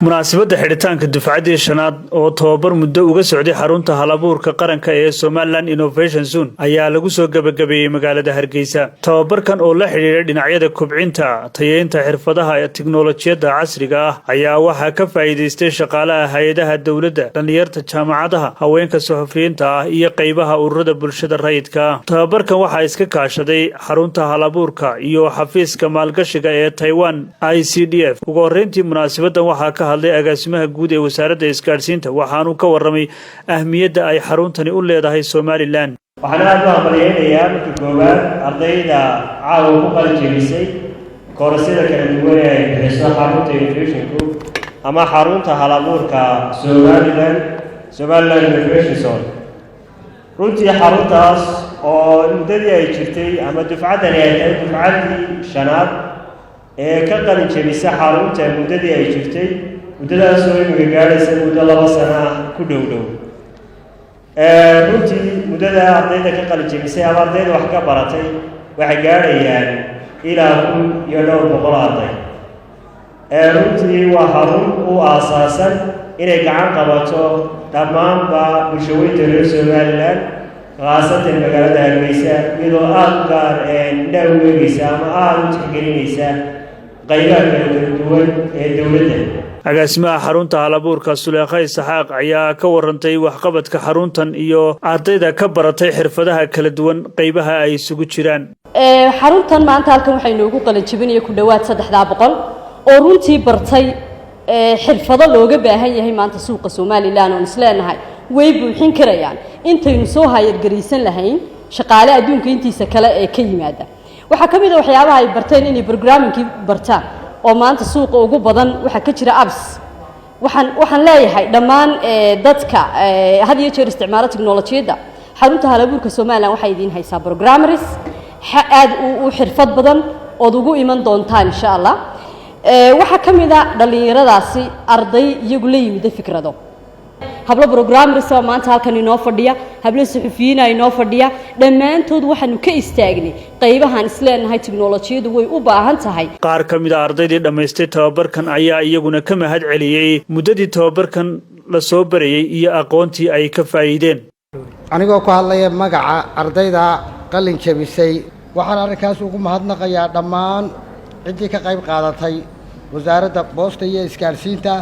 Munaasabadda xidhitaanka dufcaddii shanaad oo tababar muddo uga socday xarunta halabuurka qaranka ee Somaliland Innovation Zone ayaa lagu soo gebagabeeyey magaalada Hargeysa. Tababarkan oo la xidhiidhay dhinacyada kobcinta, tayeynta xirfadaha tiknolojiyadda casriga ah ayaa waxaa ka faa'iidaystay shaqaalaha hay-adaha dowladda, dhallinyarta jaamacadaha, haweenka suxufiyiinta ah iyo qaybaha ururada bulshada rayidka ah. Tababarkan waxaa iska kaashaday xarunta halabuurka iyo xafiiska maalgashiga ee Taiwan, ICDF. Ugu horreyntii munaasabaddan waxaa ka hadlay agaasimaha guud ee Wasaaradda Isgaadhsiinta, waxaanuu ka warramay ahmiyadda ay xaruntani u leedahay Somaliland. Waxaan aada u hambalyeynayaa marka koowaad ardayda caawa ku qalin jebisay koorasyada kala duwan ee ay bixiso xarunta innovationku ama xarunta halabuurka Somaliland, Somaliland Innovation Zone. Runtii xaruntaas oo muddadii ay jirtay ama dufcaddani ay tahay dufcaddii shanaad ee ka qalin jebisa xarunta muddadii ay jirtay, muddadaas oo imika gaadhaysa muddo 2 sano ah ku dhow dhow. Runtii muddada ardayda ka qalin jebisay ama ardayda wax ka baratay waxay gaadhayaan ilaa 1,200 arday. Runtii waa xarun u aasaasan inay gacan qabato dhammaanba bulshaweynta reer Somaliland, khaasatan magaalada Hargeysa, iyadoo aada u gaar indhaha u eegeysa ama aada u tixgelinaysa qaybaha kala duwan ee dowladda. Agaasimaha xarunta halabuurka, Suleekha Isaxaaq, ayaa ka warantay waxqabadka xaruntan iyo ardayda ka baratay xirfadaha kala duwan qaybaha ay isugu jiraan. Xaruntan maanta halkan waxay noogu qalin jebinaya ku dhowaad 300 oo runtii bartay xirfado looga baahan yahay maanta suuqa Somaliland, oon isleenahay way buuxin karayaan intaynu soo hayargaraysan lahayn shaqaale adduunka intiisa kale ee ka yimaada. Waxaa ka mid a waxyaabaha ay barteen inay programmingkii bartaan, oo maanta suuqa ugu badan waxaa ka jira apps. Waxaan leeyahay dhammaan dadka had iyo jeer isticmaalo tiknolojiyadda, xarunta halabuurka Somaliland waxay idiin haysaa programmers aad u xirfad badan ood ugu iman doontaan, insha Allah. Waxaa ka mid a dhallinyaradaasi arday iyagu la yimida fikrado, hablo programmers oo maanta halkan inoo fadhiya, hablo suxufiyiina inoo fadhiya. Dhammaantood waxaanu ka istaagnay qaybahan isleenahay tiknolojiyadu way u baahan tahay. Qaar ka mid a ardaydii dhammaystay tababarkan ayaa iyaguna ka mahad celiyey muddadii tababarkan la soo barayey iyo aqoontii ay ka faa'iideen. Anigoo ku hadlaya magaca ardayda qalin jebisay, waxaan arrinkaas ugu mahadnaqayaa dhammaan ciddii ka qayb qaadatay, Wasaaradda Boosta iyo Isgaadhsiinta.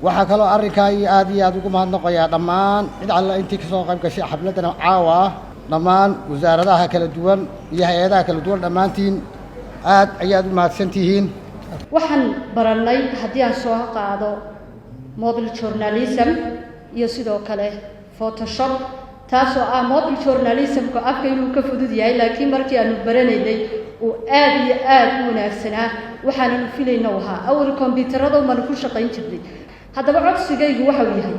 Waxaa kaloo arrinkaa iyo aad iyo aad ugu mahadnaqayaa dhammaan cid alla intii ka soo qayb gashay xafladdan caawa ah, dhammaan wasaaradaha kala duwan iyo hay-adaha kala duwan. Dhammaantiin aad ayaad u mahadsan tihiin. Waxaan barannay, haddii aan soo qaado, mobile journalism iyo sidoo kale Photoshop, taasoo ah mobile journalismku afka inuu ka fudud yahay, laakiin markii aanu baranaynay uu aad iyo aad u wanaagsanaa. Waxaananu filayna ahaa awal kombyuutarada umaanu ku shaqayn jirnay. Haddaba codsigaygu waxau yahay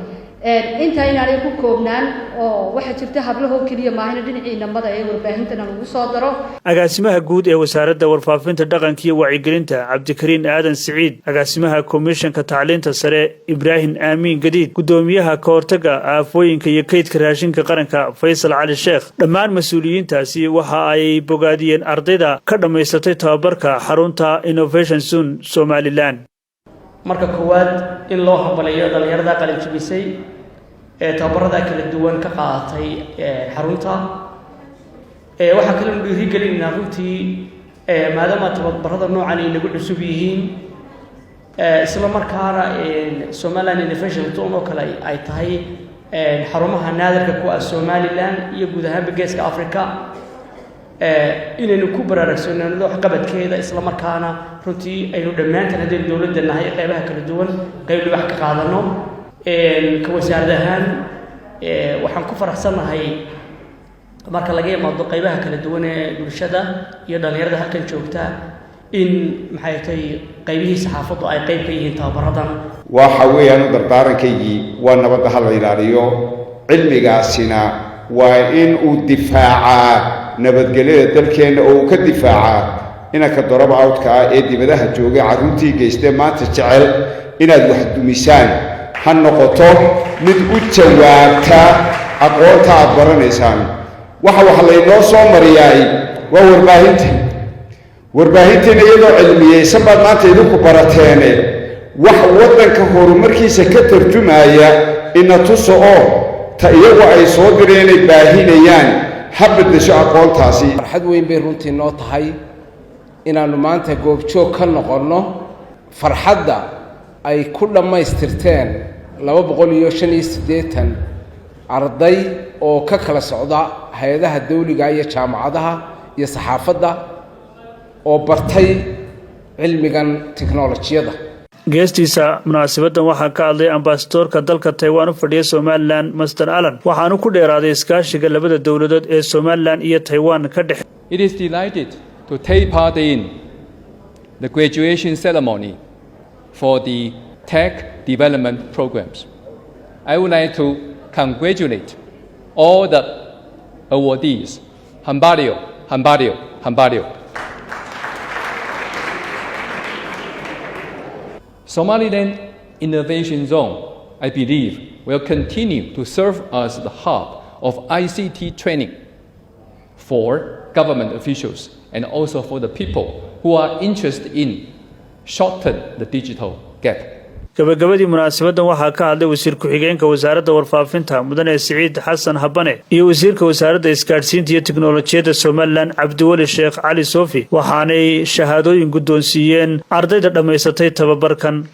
intaa inaanay ku koobnaan, oo waxaa jirta hablahoo keliya maahina dhinacii inamada ee warbaahintana lagu soo daro. Agaasimaha guud ee Wasaaradda Warfaafinta, Dhaqanka iyo Wacyigelinta, Cabdikariin Aadan Siciid, agaasimaha Komishanka Tacliinta Sare, Ibraahim Aamiin Gadiid, guddoomiyaha ka hortaga aafooyinka iyo kaydka raashinka qaranka, Faysal Cali Sheekh, dhammaan mas-uuliyiintaasi waxa ay bogaadiyeen ardayda ka dhammaysatay tababarka xarunta Innovation Zone Somaliland. Marka koowaad, in loo hambaliyo dhallinyarada qalin jebisay ee tababarada kala duwan ka qaadatay xarunta. Waxaa kalenu dhiirigelinaynaa runtii, maadaama tababarada noocan ay nagu cusub yihiin, isla markaana Somaliland Innovation Zone oo kale ay tahay xarumaha naadirka ku ah Somaliland iyo guud ahaanba Geeska Africa, inaynu ku baraarugsanaano waxqabadkeeda, isla markaana runtii aynu dhammaantan, haddaynu dowladda nahay, qeybaha kala duwan qeyb libax ka qaadano. Ka wasaarad ahaan waxaan ku faraxsannahay, marka laga imaado qeybaha kala duwan ee bulshada iyo dhallinyarada halkan joogta, in maxay tahay qaybihii saxaafaddu ay qayb ka yihiin tababaradan. Waxa weeyaan u dardaarankaygi waa nabadda ha la ilaaliyo. Cilmigaasina waa in uu difaacaa nabadgelyada dalkeenna oo uu ka difaacaa inanka drop outka ah ee dibadaha joogay, carruurtii geystee maanta jecel inaad wax dumisaan. Ha noqoto mid u jawaabta aqoonta aad baranaysaan. Waxa wax laynoo soo mariyaay waa warbaahinta. Warbaahintiina iyadoo cilmiyeysan baad maanta idinku barateene. Wax waddanka horumarkiisa ka tarjumaya ina tuso oo ta iyagu ay soo direenay baahinayaan ha beddesho aqoontaasi. Farxad weyn bay runtii noo tahay inaannu maanta goobjoog ka noqonno farxadda ay ku dhammaystirteen 285 arday oo ka kala socda hay-adaha dawliga iyo jaamacadaha iyo saxaafadda oo bartay cilmigan tiknolojiyadda. Geestiisa munaasabaddan waxaa ka hadlay ambasadoorka dalka Taiwan u fadhiya Somaliland, Mister Allen, waxaanu ku dheeraaday iskaashiga labada dowladood ee Somaliland iyo Taiwan ka dhex It is delighted to take part in the graduation ceremony for the tech development programs. I would like to congratulate all the awardees. Hambalyo, Hambalyo, Hambalyo. Somaliland Innovation Zone, I believe, will continue to serve as the hub of ICT training for government officials and also for the people who are interested in shorten the digital gap. Gabagabadii munaasabaddan waxaa ka hadlay wasiir ku-xigeenka wasaaradda warfaafinta, mudane Siciid Xasan Habane, iyo wasiirka wasaaradda isgaadhsiinta iyo tiknolojiyadda Somaliland, Cabdiweli Sheekh Cali Sofi, waxaanay shahaadooyin guddoonsiiyeen ardayda dhammaysatay tababarkan.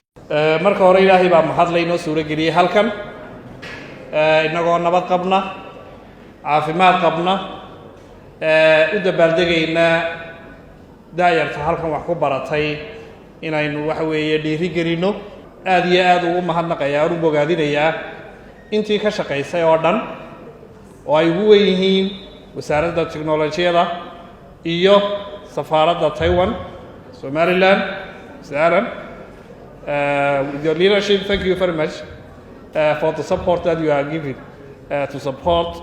Marka hore, Ilaahay baa mahad laynoo suuro geliyey halkan innagoo nabad qabna, caafimaad qabna, u dabaaldegayna daayarta halkan wax ku baratay inaynu waxa weeye dhiiri gelinno. Aada iyo aada ugu mahadnaqayaa, u bogaadinayaa intii ka shaqaysay oo dhan, oo ay ugu weyn yihiin wasaaradda tiknolojiyada iyo safaaradda Taiwan Somaliland. Sahlan, with your leadership, thank you very much for the support that you are giving to support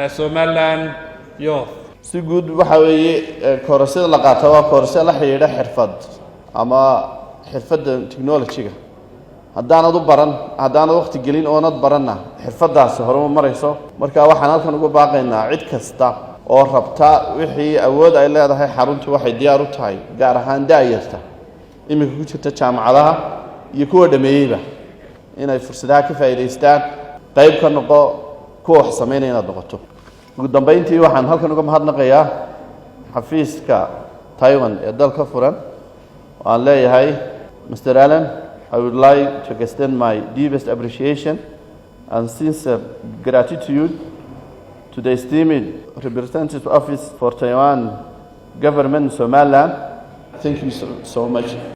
Somaliland youth. Si guud waxa weeye, koorasyada la qaata waa koorasyo la xidhiidha xirfad ama xirfadda technology-ga. Haddaanad u baran, haddaanad waqti gelin oonad baranna, xirfaddaasi horema marayso. Marka waxaan halkan uga baaqaynaa cid kasta oo rabta wixii awood ay leedahay, xaruntu waxay diyaar u tahay, gaar ahaan da-yarta iminka ku jirta jaamacadaha iyo kuwa dhameeyeyba, inay fursadaha ka faa'iidaystaan. Qayb ka noqo kuwa wax samaynaya inaad noqoto. Ugu dambeyntii, waxaan halkan uga mahadnaqayaa xafiiska Taiwan ee dalka furan. Waan leeyahay, Mr Allen, I would like to extend my deepest appreciation and sincere gratitude to the esteemed representative office for Taiwan government in Somaliland. Thank you so, so much.